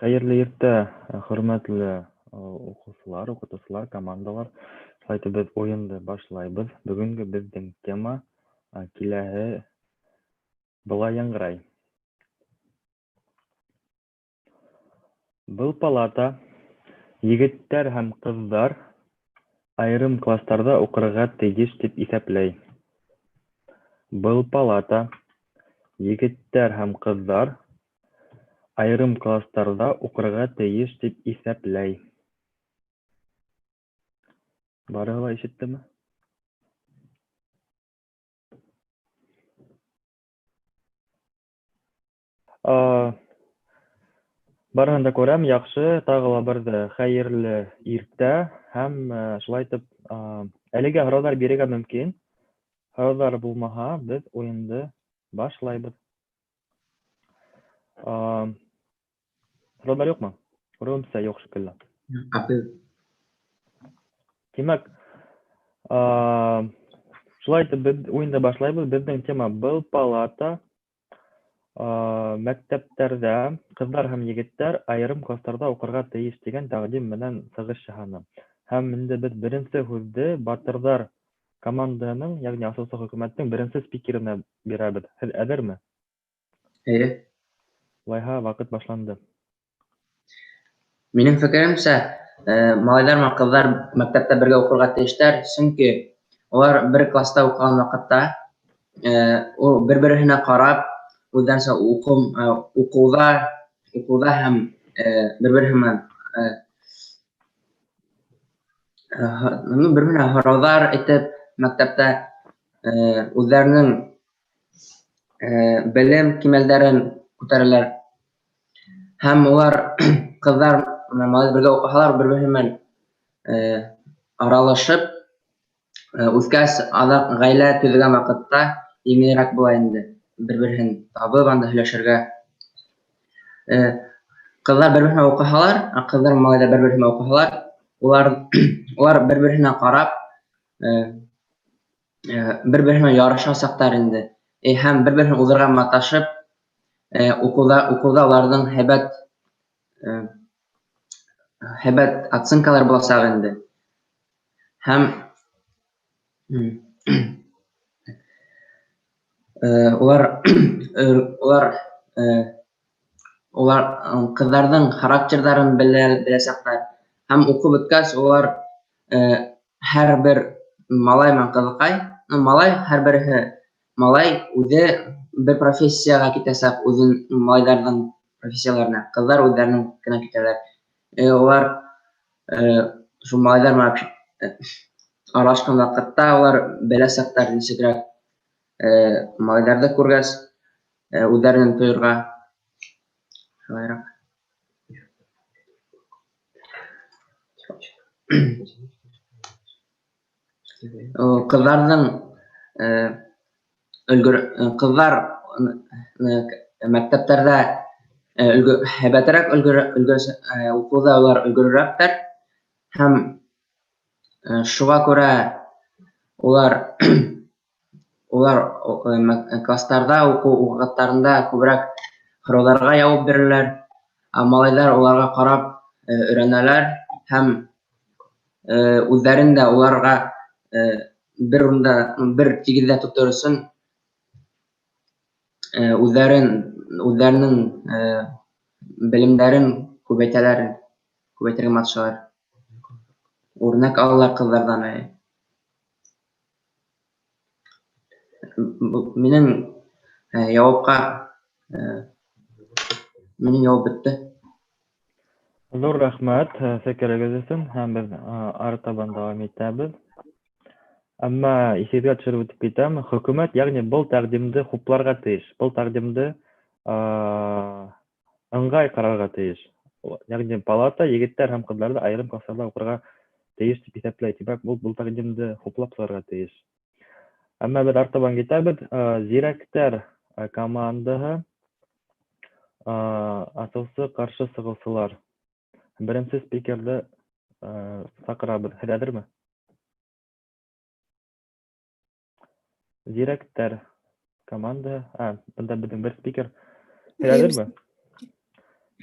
Хәйерле иртә, хөрмәтле уҡыусылар, уҡытыусылар, командалар. Шулай итеп, беҙ уйынды башлайбыҙ. Бөгөнгө беҙҙең тема киләһе былай яңғырай. Был палата егеттәр һәм ҡыҙҙар айырым кластарҙа уҡырға тейеш тип иҫәпләй. Был палата егеттәр һәм ҡыҙҙар айырым кластарҙа уҡырға тейеш тип иҫәпләй. Барыһы ла ишеттеме? Барыһын да күрәм, яҡшы, тағы ла берҙе хәйерле иртә һәм шулай итеп әлегә һорауҙар бирергә мөмкин. Һорауҙар булмаһа, беҙ уйынды башлайбыҙ. Һорауҙар юҡмы? Күреүемсә, юҡ шикелле. Тимәк, шулай итеп беҙ уйынды башлайбыҙ. Беҙҙең тема был палата мәктәптәрҙә ҡыҙҙар һәм егеттәр айырым кластарҙа уҡырға тейеш тигән тәҡдим менән сығыш яһаны. Һәм инде беҙ беренсе һүҙҙе Батырҙар командаһының, йәғни асыусы хөкүмәттең беренсе спикерына бирәбеҙ. Һеҙ әҙерме? Эйе. Улайһа, ваҡыт башланды. Минең фекеремсә, малайҙар менән ҡыҙҙар мәктәптә бергә уҡырға тейештәр, сөнки улар бер класта уҡыған ваҡытта ул бер-береһенә ҡарап, үҙҙәренсә уҡыуҙа һәм бер-береһе менән бер-береһенә һорауҙар әйтеп, мәктәптә үҙҙәренең белем кимәлдәрен күтәрәләр. Һәм улар ҡыҙҙар менән малайҙар бергә уҡыһалар, бер-береһе менән аралашып, үҫкәс, аҙаҡ ғаилә төҙөгән ваҡытта еңелерәк була инде бер-береһен табып анда һөйләшергә. Ҡыҙҙар бер-береһенә уҡыһалар, ә ҡыҙҙар малайҙар бер-береһенә уҡыһалар, улар бер-береһенә ҡарап, бер-береһенә ярышасаҡтар инде. Һәм бер-береһен уҙырға маташып, уҡыуҙа уларҙың һәйбәт оценкалар буласаҡ инде. Һәм улар ҡыҙҙарҙың характерҙарын беләсәктәр. Һәм уҡып бөткәс, улар һәр бер малай менән ҡыҙыҡай, малай һәр береһе малай үҙе бер профессияға китәсәк, үҙен малайҙарҙың профессияларына, ҡыҙҙар үҙҙәренең генә китәләр. Улар шул малайҙар менән аралашҡан ваҡытта улар беләсәктәр нисегерәк малайҙарҙы күргәс үҙҙәрен тойорға. Шулайыраҡ. Ҡыҙҙарҙың ҡыҙҙар мәктәптәрҙә һәйбәтерәк уҡыуҙа улар өлгөрөрәктәр һәм шуға күрә улар кластарҙа уҡыу ваҡыттарында күберәк һорауҙарға яуап бирәләр, ә малайҙар уларға ҡарап өйрәнәләр һәм үҙҙәрен дә уларға бер урында, бер тигеҙҙә тотор өсөн үҙҙәренең белемдәрен күбәйтәләр, күбәйтергә маташалар. Үрнәк алалар ҡыҙҙарҙан. Минең яуапҡа, минең яуап бөттө. Ҙур рәхмәт фекерегеҙ өсөн, һәм беҙ артабан дауам итәбеҙ. Әммә иҫегеҙгә төшөрөп үтеп китәм, хөкүмәт, йәғни был тәҡдимде хупларға тейеш, был тәҡдимде ыңғай ҡарарға тейеш. Йәғни палата егеттәр һәм ҡыҙҙарҙы айырым кластарҙа уҡырға тейеш тип иҫәпләй. Тимәк, был тәҡдимде хуплап сығырға тейеш. Әммә беҙ артабан китәбеҙ. Зирәктәр командаһы, асыусы ҡаршы сығыусылар. Беренсе спикерҙы саҡырабыҙ. Һеҙ әҙерме? Зирәктәр командаһы. Бында беҙҙең бер спикер. Һеҙ әҙерме?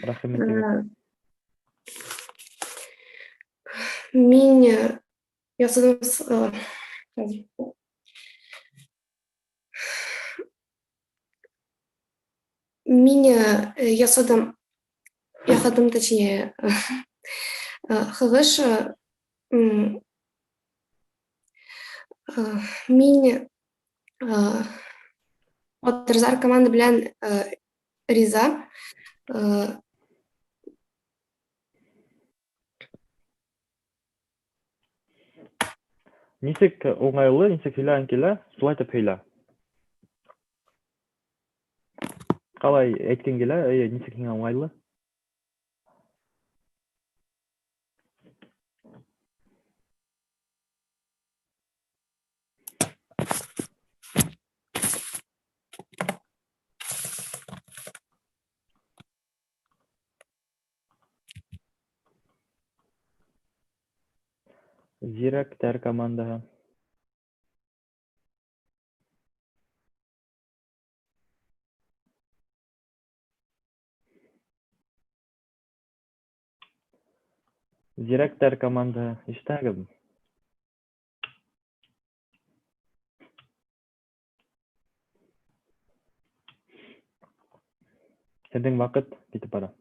Рәхим итегеҙ. Мин ясаным. Мин ясадым, яһадым, точнее, сығыш. Мин Батырҙар команда белән риза. Нисек уңайлы, нисек һөйләгең килә, шулай итеп һөйлә. Ҡалай әйткең килә, эйе, нисек һиңә уңайлы? Зирәктәр командаһы. Зирәктәр командаһы. Ишетәһегеҙме? Һеҙҙең ваҡыт китеп бара.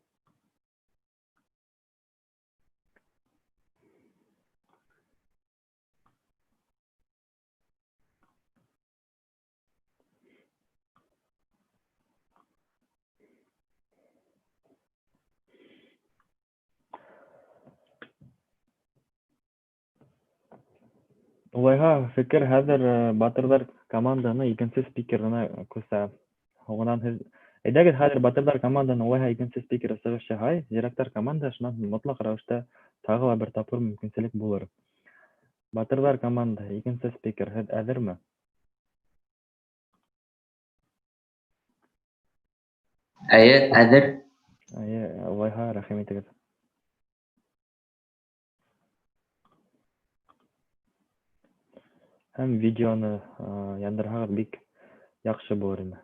Улайһа, фекер хәҙер Батырҙар командаһының икенсе спикерына күсә. Һуңынан һеҙ әйҙәгеҙ, хәҙер Батырҙар командаһының улайһа икенсе спикеры сығыш яһай, Зирәктәр командаһы шунан һуң мотлаҡ рәүештә тағы ла бер тапҡыр мөмкинселек булыр. Батырҙар командаһы, икенсе спикер, һеҙ әҙерме? Эйе, әҙер. Эйе, улайһа, рәхим итегеҙ. Һәм видеоны яндырһағыҙ бик яҡшы булыр ине.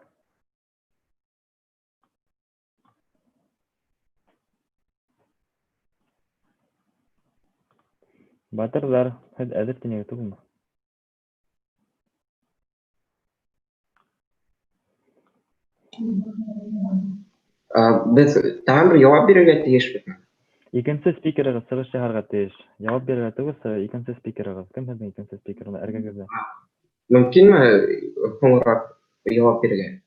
Батырҙар, һеҙ әҙер тинегеҙ түгелме? Беҙ тағы бер яуап бирергә тейешбеҙме? Икенсе спикерығыҙ сығыш яһарға тейеш. Яуап бирергә түгел, икенсе спикерығыҙ. Кем һеҙҙең икенсе спикер? Эргәгеҙҙә. Мөмкинме һуңыраҡ яуап бирергә?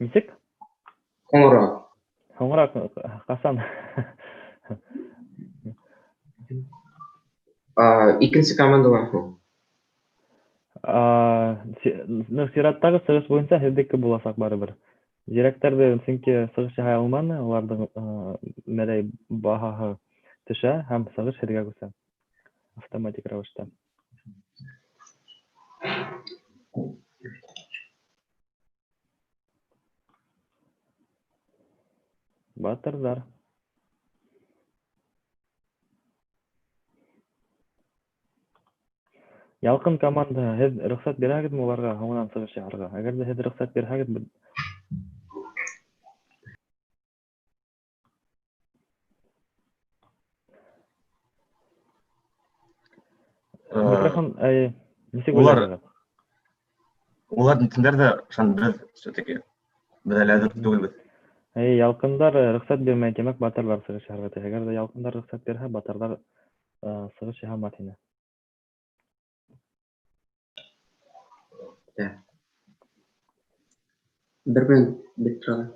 Нисек? Һуңыраҡ. Һуңыраҡ ҡасан? Икенсе командалан һуң. Ну, сираттағы сығыш буйынса һеҙҙеке буласаҡ барыбер. Зирәктәрҙе сөнки сығыш яһай алманы, уларҙың мәләй баһаһы төшә һәм сығыш һеҙгә күсә автоматик рәүештә. Батырҙар. Ялҡын командаһы, һеҙ рөхсәт бирәһегеҙме уларға һуңынан сығыш яһарға? Әгәр ҙә һеҙ рөхсәт бирһәгеҙ, микрофон, нисек уйлайһығыҙ? Улар нитендәр ҙә, шан беҙ все-таки беҙ әле әҙер түгелбеҙ. Эйе, ялҡындар рөхсәт бирмәй, тимәк, батырҙар сығыш яһарға тейеш. Әгәр ҙә ялҡындар рөхсәт бирһә, батырҙар сығыш яһамаҫ ине. Бер минут бит тора.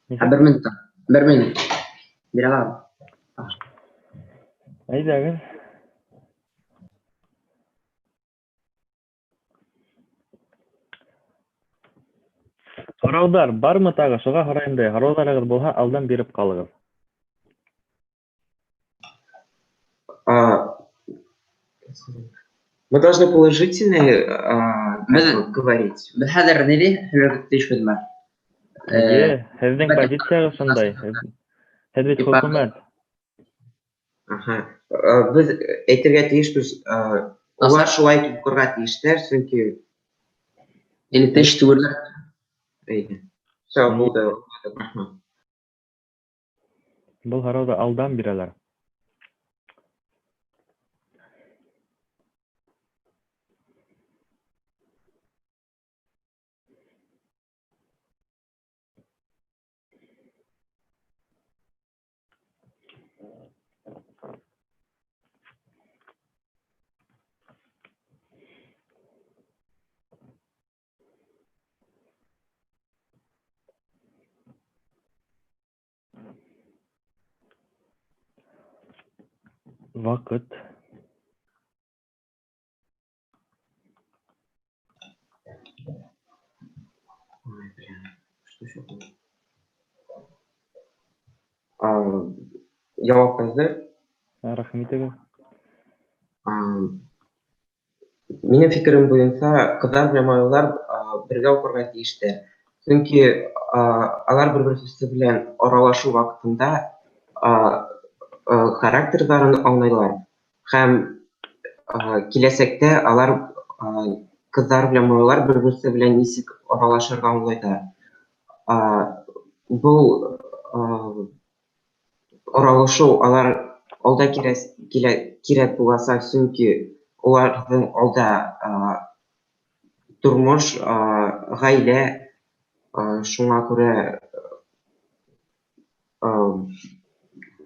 Бер минут. Бер минут. Бирә алам. Әйҙәгеҙ. Һорауҙар бармы тағы? Шуға һорайым да, һорауҙарығыҙ булһа, алдан биреп ҡалығыҙ. Мы должны положительные говорить. Беҙ хәҙер ни һөйләргә тейешбеҙме? Эйе, һеҙҙең позицияғыҙ шундай. Һеҙ бит хөкүмәт. Аха. Беҙ әйтергә тейешбеҙ, улар шулай итеп уҡырға тейештәр, сөнки или тейеш түгелдәр. Эйе. Всё, булды. Рәхмәт. Был һорауҙы алдан бирәләр. Ваҡыт. Ой, блин, что еще было? Яуап әҙер. Рәхим итегеҙ. Минең фекерем буйынса, ҡыҙҙар менән малайҙар бергә уҡырға тейештәр. Сөнки алар бер-береһе белән аралашыу ваҡытында характерҙарын аңлайлар һәм киләсәктә алар ҡыҙҙар менән малайлар бер-береһе белән нисек аралашырға аңлайҙар. Был аралашыу алар алда кирәк буласаҡ, сөнки уларҙың алда тормош, ғаилә, шуңа күрә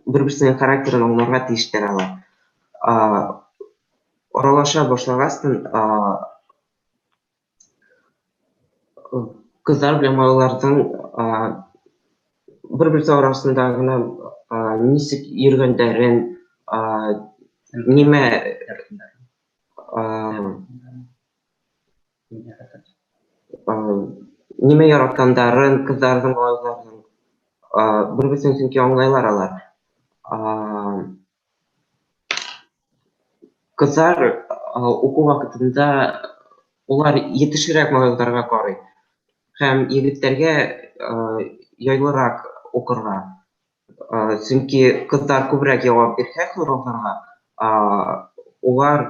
бер-береһенең характерын аңларға тейештәр алар. Аралаша башлағастын, ҡыҙҙар белән малайларҙың бер-береһе араһында ғына нисек йөрөгәндәрен, нимә нимә яратҡандарын, ҡыҙҙарҙың, малайҙарҙың бер-береһен сөнки аңлайлар алар. Ҡыҙҙар уҡыу ваҡытында улар етешерәк малайҙарға ҡарай һәм егеттәргә яйлыраҡ уҡырға. Сөнки ҡыҙҙар күберәк яуап бирһә һорауҙарға, улар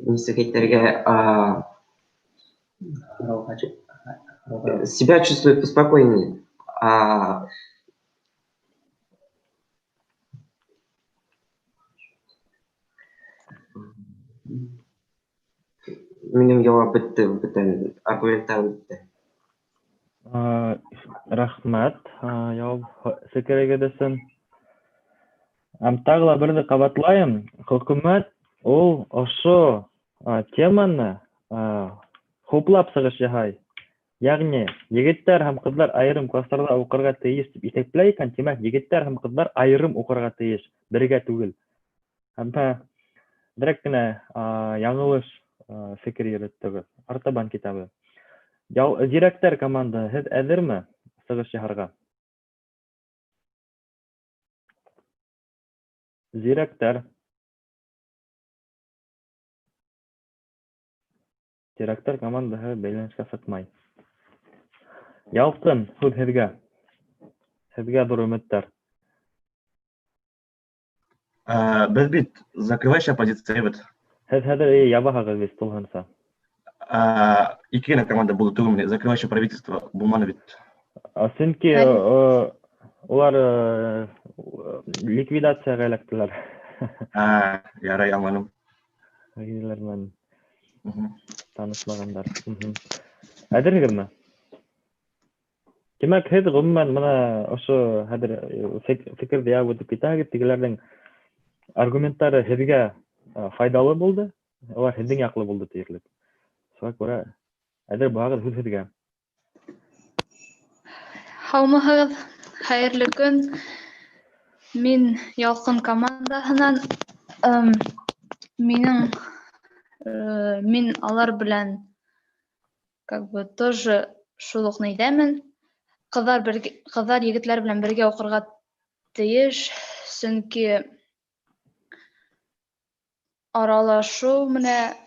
нисек әйтергә, себя чувствуют поспокойнее. Минең яуап бөттө, бөтә аргументтарым бөттө. Рәхмәт, яуап фекерегеҙ өсөн. Һәм тағы ла берҙе ҡабатлайым, хөкүмәт ул ошо теманы хуплап сығыш яһай. Йәғни егеттәр һәм ҡыҙҙар айырым кластарҙа уҡырға тейеш тип иҫәпләй икән, тимәк, егеттәр һәм ҡыҙҙар айырым уҡырға тейеш, бергә түгел. Һәм берәк кенә яңылыш фекер йөрөттөгөҙ. Артабан китабы. Зирәктәр команда, һеҙ әҙерме сығыш яһарға? Зирәктәр. Зирәктәр командаһы бәйләнешкә сыҡмай. Ялҡын, һүҙ һеҙгә. Һеҙгә ҙур өмөттәр. Беҙ бит закрывающая позиция бит. Һеҙ хәҙер ябаһағыҙ бит тулыһынса. Ике генә команда булды түгелме? Закрывающее правительство булманы бит. Сөнки улар ликвидацияға эләктеләр. Ярай, аңланым. Тегеләр менән танышмағандар. Әҙерһегеҙме? Тимәк, һеҙ ғөмүмән бына ошо хәҙер фекерҙе яҙып үтеп китәһегеҙ, тегеләрҙең аргументтары һеҙгә файҙалы булды, улар һеҙҙең яҡлы булды тиерлек. Шуға күрә әҙер булһағыҙ, һүҙ һеҙгә. Һаумыһығыҙ, хәйерле көн. Мин Ялҡын командаһынан. Мин алар белән тоже шул уҡ нейҙәмен. Ҡыҙҙар егетләр белән бергә уҡырға тейеш, сөнки аралашыу менән,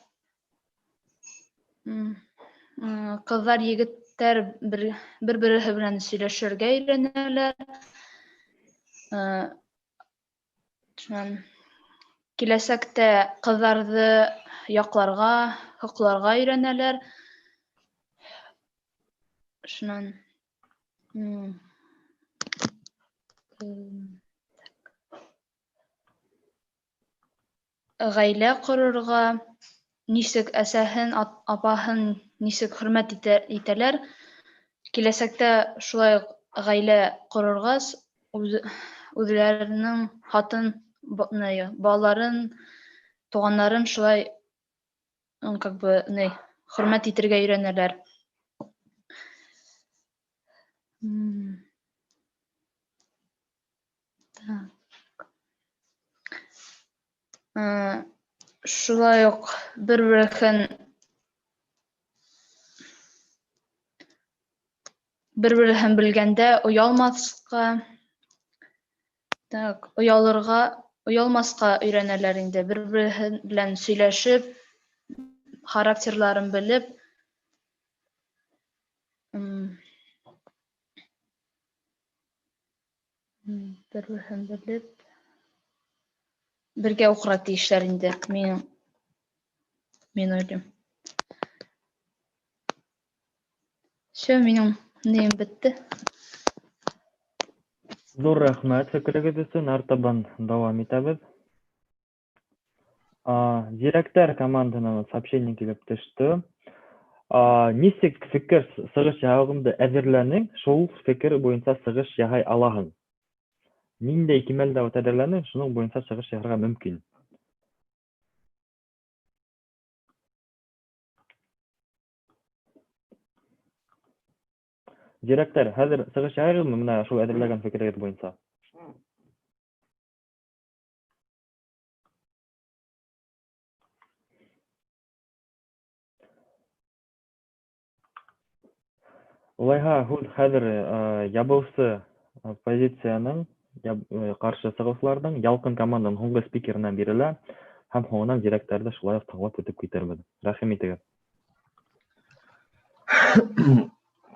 ҡыҙҙар егеттәр бер-береһе белән һөйләшергә өйрәнәләр. Шунан киләсәктә ҡыҙҙарҙы яҡларға, һаҡларға өйрәнәләр. Шунан Ғаилә ҡорорға, нисек әсәһен, апаһын нисек хөрмәт итәләр, киләсәктә шулай уҡ ғаилә ҡорорғас, үҙҙәренең хатын, балаларын, туғаннарын шулай, как бы, хөрмәт итергә өйрәнәләр. Так. Шулай уҡ бер-береһен белгәндә оялмаҫҡа, так, оялырға, оялмаҫҡа өйрәнәләр инде, бер-береһе белән сөйләшеп, характерларын белеп. Бер-береһен белеп, бергә уҡырға тейешләр инде, мин уйлайым. Всё, минең нейем бөттө. Ҙур рәхмәт фекерегеҙ өсөн, артабан дауам итәбеҙ. Зирәктәр командаһынан сообщение килеп төштө. Нисек фекер сығыш яһауыңды әҙерләнең, шул фекер буйынса сығыш яһай алаһың. Ниндәй кимәлдә әҙерләнең, шуның буйынса сығыш яһарға мөмкин. Зирәктәр, хәҙер сығыш яһайһығыҙмы бына шул әҙерләгән фекерегеҙ буйынса? Улайһа, һүҙ хәҙер ябыусы позицияның, ҡаршы сығыусыларҙың Ялҡын команданың һуңғы спикерына бирелә, һәм һуңынан зирәктәрҙе шулай уҡ тыңлап үтеп китербеҙ. Рәхим итегеҙ.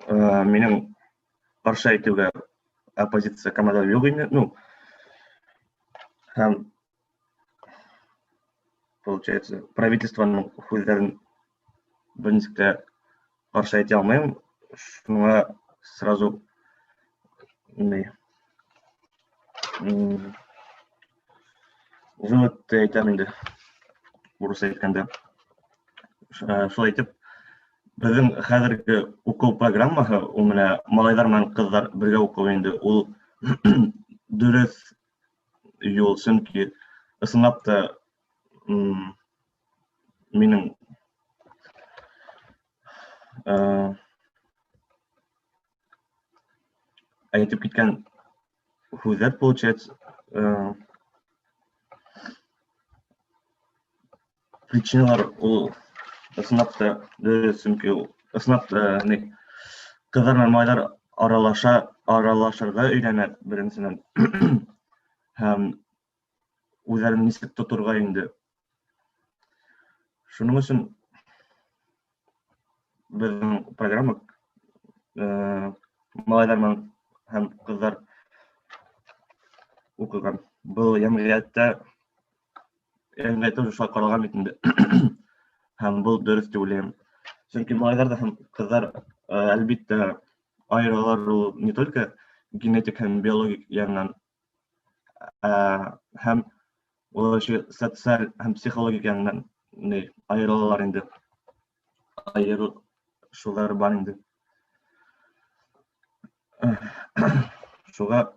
Минең ҡаршы әйтеүгә оппозиция команда юҡ ине, ну, һәм получается, правительствоның һүҙҙәрен бер нисек тә ҡаршы әйтә алмайым, шуңа сразу вывод әйтәм инде, урыҫ әйткәндә. Шулай итеп, беҙҙең хәҙерге уҡыу программаһы, ул менә малайҙар менән ҡыҙҙар бергә уҡыу инде, ул дөрөҫ юл, сөнки ысынлап та минең әйтеп киткән һүҙҙәр, получается, причиналар ул ысынлап та дөрөҫ, сөнки ул ысынлап та ҡыҙҙар менән малайҙар аралашырға өйрәнә беренсенән, һәм үҙҙәрен нисек тоторға инде. Шуның өсөн беҙҙең программа малайҙар менән һәм ҡыҙҙар уҡыған. Был йәмғиәттә уже шулай ҡаралған бит инде. Һәм был дөрөҫ тип уйлайым. Сөнки малайҙар ҙа һәм ҡыҙҙар, әлбиттә, айыралар ул не только генетик һәм биологик яғынан, һәм улар еще социаль һәм психологик яғынан айырылалар инде. Айырылышыуҙар бар инде. Шуға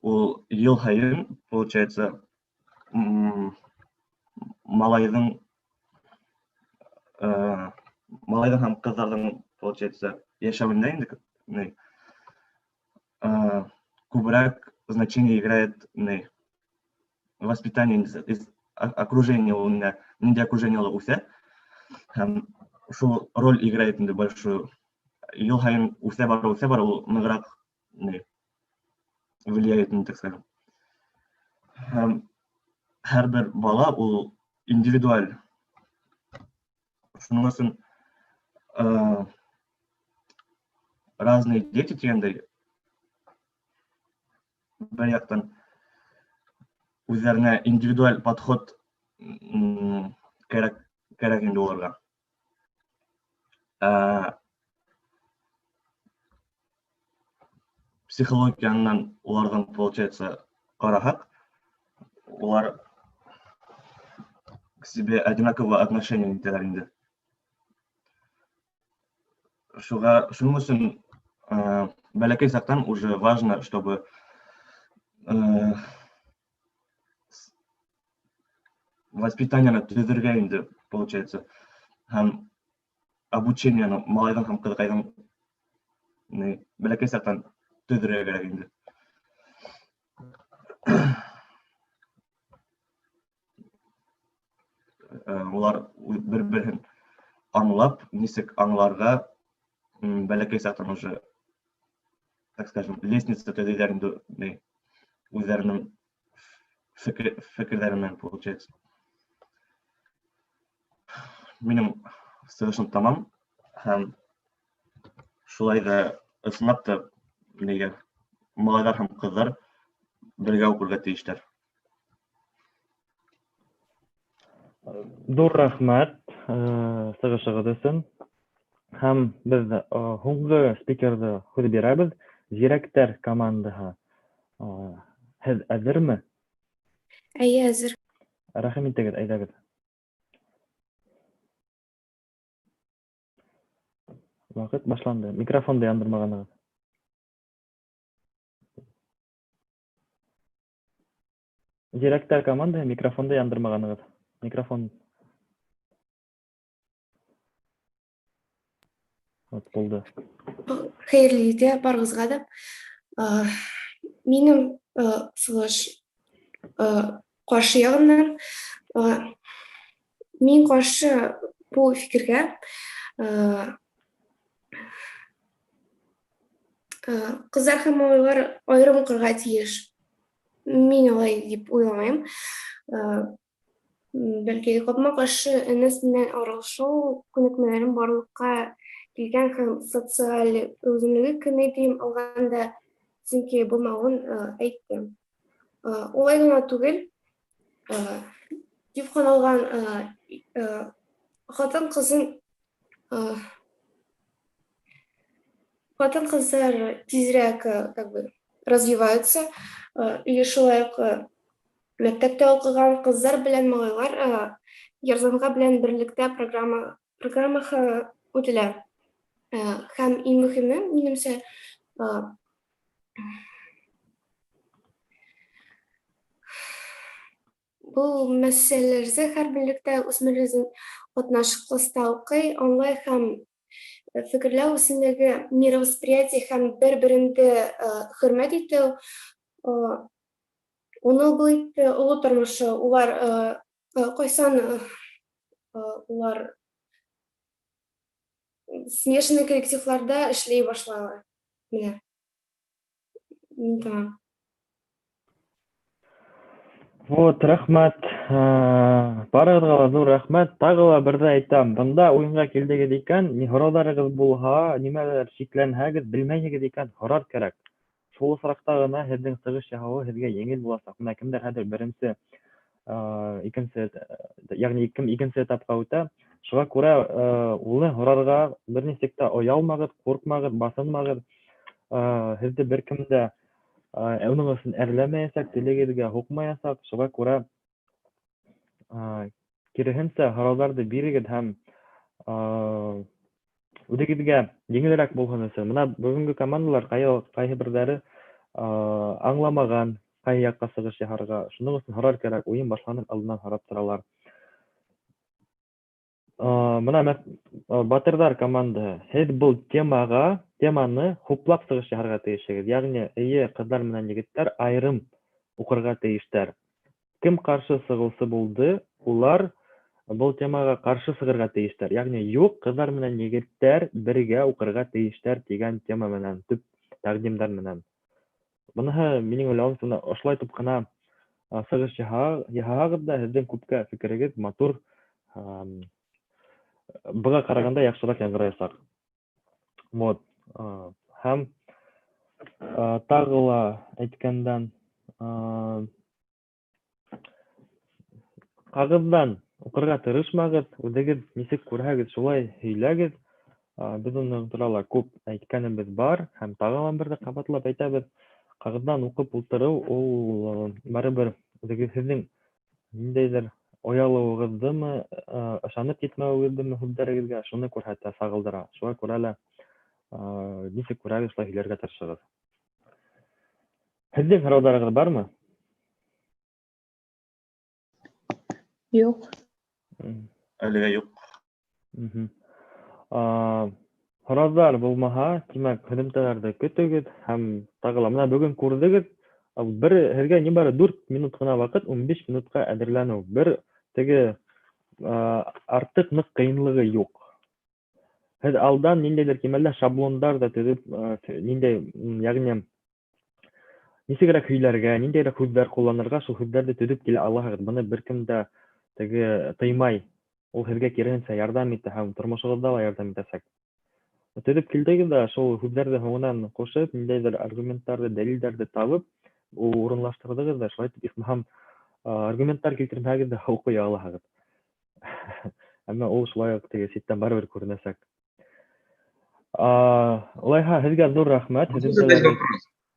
ул йыл һайын, получается, малайҙың һәм ҡыҙҙарҙың, получается, йәшәүендә инде, күберәк значение играет воспитание, окружение, ул ниндәй окружение ла үҫә, һәм шул роль играет инде большую. Йыл һайын үҫә бара, үҫә бара, ул нығыраҡ влияет, так скажем. Һәм һәр бер бала ул индивидуаль. Шуның өсөн разные дети тигәндәй, бер яҡтан үҙҙәренә индивидуаль подход кәрәк инде уларға. Психология яғынан уларҙың, получается, ҡараһаҡ, улар к себе одинаково отношение итәләр инде. Шуға, шуның өсөн бәләкәй саҡтан уже важно, чтобы воспитанияны төҙөргә инде, получается, һәм обучениены малайҙың һәм ҡыҙыҡайҙың бәләкәй саҡтан төҙөргә кәрәк инде. Улар бер-береһен аңлап, нисек аңларға бәләкәй саҡтан уже, так скажем, лестница төҙөйҙәр инде, үҙҙәренең фекерҙәре менән, получается. Минең сығышым тамам, һәм шулай ҙа ысынлап та нигә малайҙар һәм ҡыҙҙар бергә уҡырға тейештәр. Ҙур рәхмәт сығышығыҙ өсөн. Һәм беҙ һуңғы спикерҙы һүҙ бирәбеҙ. Зирәктәр командаһы. Һеҙ әҙерме? Эйе, әҙер. Рәхим итегеҙ, әйҙәгеҙ. Ваҡыт башланды. Микрофонды яндырмағанығыҙ. Зирәктәр командаһы, микрофонды яндырмағанығыҙ. Микрофон. Вот, булды. Хәйерле иртә барығыҙға ҙа. Минең сығыш ҡаршы яғынан. Мин ҡаршы был фекергә. Ҡыҙҙар һәм малайҙар айырым уҡырға тейеш. Мин улай тип уйламайым. Бәлки ҡапма-ҡаршы энес менән аралашыу күнекмәләрен барлыҡҡа килгән һәм социаль үҙенлеге көнәйтем алғанда, сөнки булмауын әйтте. Улай ғына түгел, тип һаналған хатын-ҡыҙын хатын-ҡыҙҙар тиҙерәк как бы развиваются, или шулай уҡ мәктәптә уҡыған ҡыҙҙар белән малайлар ярҙамға белән берлектә программаһы үтелә. Һәм иң мөһиме, минемсә, был мәсьәләләрҙе һәр берлектә үҫмерҙең ҡатнаш класта уҡый, аңлай һәм фекерләү үҫемлеге, мировосприятие һәм бер-береңде хөрмәт итеү, уны был итте оло тормошо, улар ҡайсан улар смешанный коллективларҙа эшләй башлайлар. Менә. Мин тамам. Вот, рәхмәт. Барығыҙға ла ҙур рәхмәт. Тағы ла берҙе әйтәм, бында уйынға килдегеҙ икән, ни һорауҙарығыҙ булһа, нимәлер шикләнһәгеҙ, белмәйһегеҙ икән, һорар кәрәк. Шул осраҡта ғына һеҙҙең сығыш яһауы һеҙгә еңел буласаҡ. Бына кемдәр хәҙер беренсе, икенсе, йәғни кем икенсе этапҡа үтә. Шуға күрә уны һорарға бер нисек тә оялмағыҙ, ҡурҡмағыҙ, баҫынмағыҙ. Һеҙҙе бер кем дә уның өсөн әрләмәйәсәк, телегеҙгә һуҡмаясаҡ. Шуға күрә киреһенсә һорауҙарҙы бирегеҙ һәм үҙегеҙгә еңелерәк булһын өсөн. Бына бөгөнгө командалар ҡайһы берҙәре аңламаған, ҡайһы яҡҡа сығыш яһарға. Шуның өсөн һорар кәрәк, уйын башланыр алдынан һорап торалар. Бына Батырҙар командаһы, һеҙ был теманы хуплап сығыш яһарға тейешһегеҙ. Йәғни, эйе, ҡыҙҙар менән егеттәр айырым уҡырға тейештәр. Кем ҡаршы сығыусы булды, улар был темаға ҡаршы сығырға тейештәр. Йәғни, юҡ, ҡыҙҙар менән егеттәр бергә уҡырға тейештәр тигән тема менән, төп тәҡдимдәр менән. Быныһы минең уйлауымса, бына ошолай итеп ҡына сығыш яһағыҙ ҙа, һеҙҙең күпкә фекерегеҙ матур, быға ҡарағанда яҡшыраҡ яңғыраясаҡ. Вот. Һәм тағы ла әйткәндән, ҡағыҙҙан уҡырға тырышмағыҙ, үҙегеҙ нисек күрһәгеҙ, шулай һөйләгеҙ. Беҙ уның турала күп әйткәнебеҙ бар һәм тағы ла бер ҙә ҡабатлап әйтәбеҙ. Ҡағыҙҙан уҡып ултырыу ул барыбер һеҙҙең ниндәйҙер оялыуығыҙҙымы, ышанып етмәүегеҙҙеме һүҙҙәрегеҙгә, шуны күрһәтә, сағылдыра. Шуға күрә лә нисек күрәгеҙ, шулай һөйләргә тырышығыҙ. Һеҙҙең һорауҙарығыҙ бармы? Юҡ. Әлегә юҡ. Һорауҙар булмаһа, тимәк, һөҙөмтәләрҙе көтөгөҙ һәм тағы ла бына бөгөн күрҙегеҙ, бер һеҙгә ни бары 4 минут ҡына ваҡыт, 15 минутҡа әҙерләнеү. Бер теге артыҡ ныҡ ҡыйынлығы юҡ. Һеҙ алдан ниндәйҙер кимәлдә шаблондар ҙа төҙөп, ниндәй, йәғни нисегерәк һөйләргә, ниндәйерәк һүҙҙәр ҡулланырға, шул һүҙҙәрҙе төҙөп килә алаһығыҙ. Быны бер кем дә теге тыймай. Ул һеҙгә киреһенсә ярҙам итә һәм тормошоғоҙҙа ла ярҙам итәсәк. Төҙөп килдегеҙ ҙә, шул һүҙҙәрҙе һуңынан ҡушып, ниндәйҙер аргументтарҙы, дәлилдәрҙе табып, урынлаштырҙығыҙ ҙа, шулай итеп, исмаһам, аргументтар килтермәһәгеҙ ҙә уҡый алаһығыҙ. Әммә ул шулай уҡ теге ситтән барыбер күренәсәк. Улайһа, һеҙгә ҙур рәхмәт.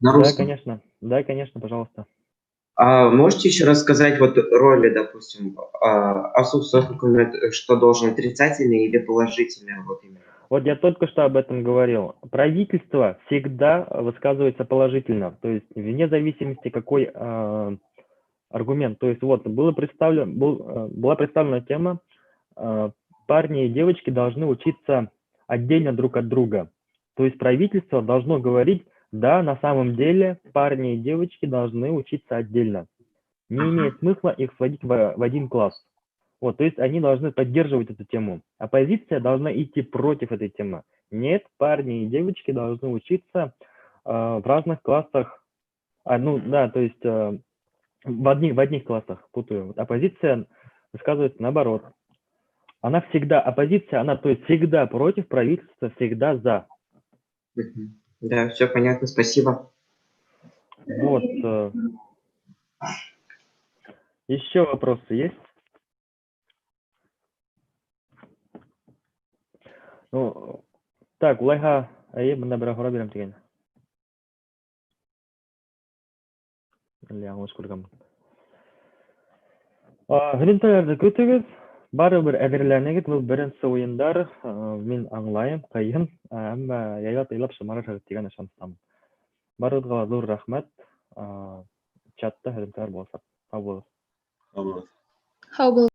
На Да, конечно. Да, конечно, пожалуйста. А можете еще рассказать вот роли, допустим, Асус, что должен отрицательный или положительный? Вот именно. Вот я только что об этом говорил. Правительство всегда высказывается положительно, то есть вне зависимости какой аргумент. То есть вот была представлена тема, парни и девочки должны учиться отдельно друг от друга. То есть правительство должно говорить: да, на самом деле парни и девочки должны учиться отдельно. Не имеет смысла их сводить в один класс. Вот, то есть они должны поддерживать эту тему. Оппозиция должна идти против этой темы. Нет, парни и девочки должны учиться в разных классах. Ну да, то есть в одних классах, путаю. Вот оппозиция высказывается наоборот. Она всегда, оппозиция, она то есть всегда против правительства, всегда за. Да, все понятно, спасибо. Вот. Еще вопросы есть? Ну, так, улайһа, әйе, бында берәү һорау бирәм тигән. Әллә яңылыш күргәнмен. Һөҙөмтәләрҙе көтөгөҙ, барыбер әҙерләнегеҙ, был беренсе уйындар, мин аңлайым, ҡыйын, әммә яйлап-яйлап шымарырһығыҙ тигән ышаныстамын. Барығыҙға ла ҙур рәхмәт. Чатта һөҙөмтәләр буласаҡ. Һау булығыҙ. Һау булығыҙ. Һау булығыҙ.